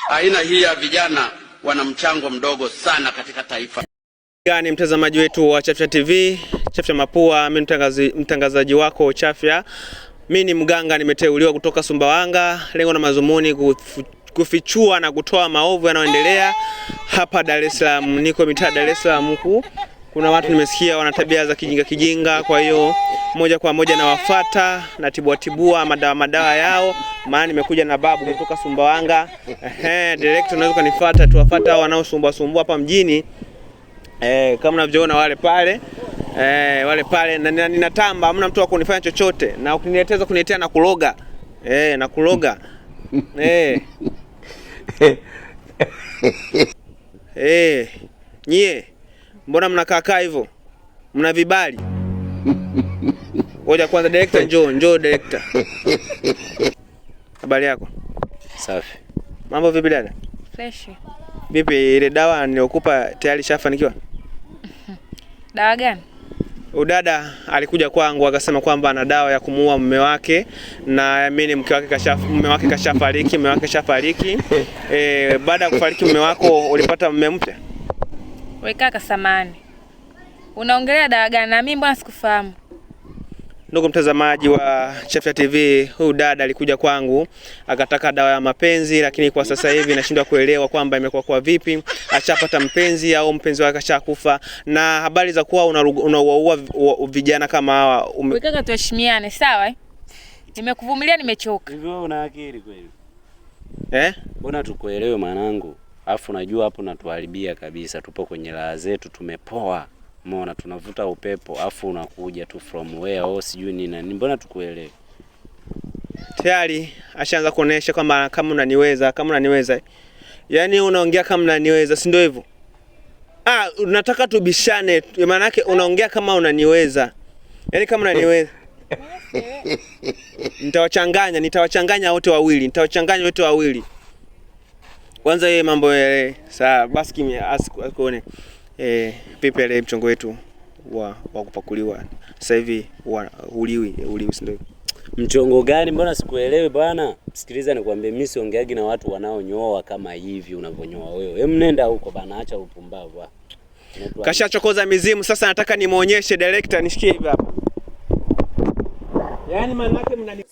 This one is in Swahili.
Aina hii ya vijana wana mchango mdogo sana katika taifa. Gani mtazamaji wetu wa Chafya TV, Chafya Mapua, mimi mtangazaji wako Chafya. Mimi ni mganga nimeteuliwa kutoka Sumbawanga, lengo na mazumuni kufichua na kutoa maovu yanayoendelea hapa Dar es Salaam. Niko mitaa Dar es Salaam huku, kuna watu nimesikia wana tabia za kijinga kijinga, kwa hiyo moja kwa moja nawafuata na tibua tibua madawa yao, maana nimekuja na babu kutoka Sumbawanga. Ehe, direct unaweza kunifuata, tuwafuata hao wanaosumbua sumbua hapa mjini. Kama unavyoona wale pale. Wale pale na ninatamba, hamna mtu wa kunifanya chochote, na ukinileteza kuniletea na kuloga. Na kuloga. Nyie mbona mnakaa kaa hivyo? Mna vibali? Ngoja kwanza director, njoo director. Habari yako? Safi. Mambo vipi dada? Fresh. Vipi ile dawa niliyokupa tayari shafanikiwa? Dawa gani? Udada alikuja kwangu akasema kwamba ana dawa ya kumuua mume wake, na mimi mke wake mume wake kashafariki, mume wake kashafariki. Baada ya kufariki mume wako ulipata mume mpya? Wewe kaka, samahani. Unaongelea dawa gani? Na mimi mbona sikufahamu? Ndugu mtazamaji wa Chafya TV, huyu dada alikuja kwangu akataka dawa ya mapenzi, lakini kwa sasa hivi nashindwa kuelewa kwamba imekuwa kwa vipi, achapata mpenzi au mpenzi wake ashakufa, na habari za kuwa unauaua vijana kama hawa. Wewe kaka, tuheshimiane sawa eh? Nimekuvumilia, nimechoka. Hivi wewe una akili kweli? Mbona tukuelewe mwanangu? Alafu unajua hapo natuharibia kabisa, tupo kwenye raha zetu, tumepoa. Umeona tunavuta upepo, afu unakuja tu from where oh sijui ni nani. Mbona tukuelewe? Tayari ashaanza kuonesha kwamba kama unaniweza, kama unaniweza. Yaani unaongea kama unaniweza, si ndio hivyo? Unataka tubishane, maana yake unaongea kama unaniweza. Yaani kama unaniweza. Nitawachanganya wote wawili, nitawachanganya wote wawili. Kwanza yeye mambo yale, sawa basi kimya asikuone. Vipi ile mchongo wetu wa kupakuliwa sasa hivi uliwi, si ndio? Mchongo gani? Mbona sikuelewi bwana? Sikiliza nikwambie, mimi siongeagi na watu wanaonyoa kama hivi unavyonyoa wewe. Hem, nenda huko bana, acha upumbavu. Kashachokoza mizimu sasa, nataka nimuonyeshe director, nishikie hivi hapa. Yaani maana yake mnani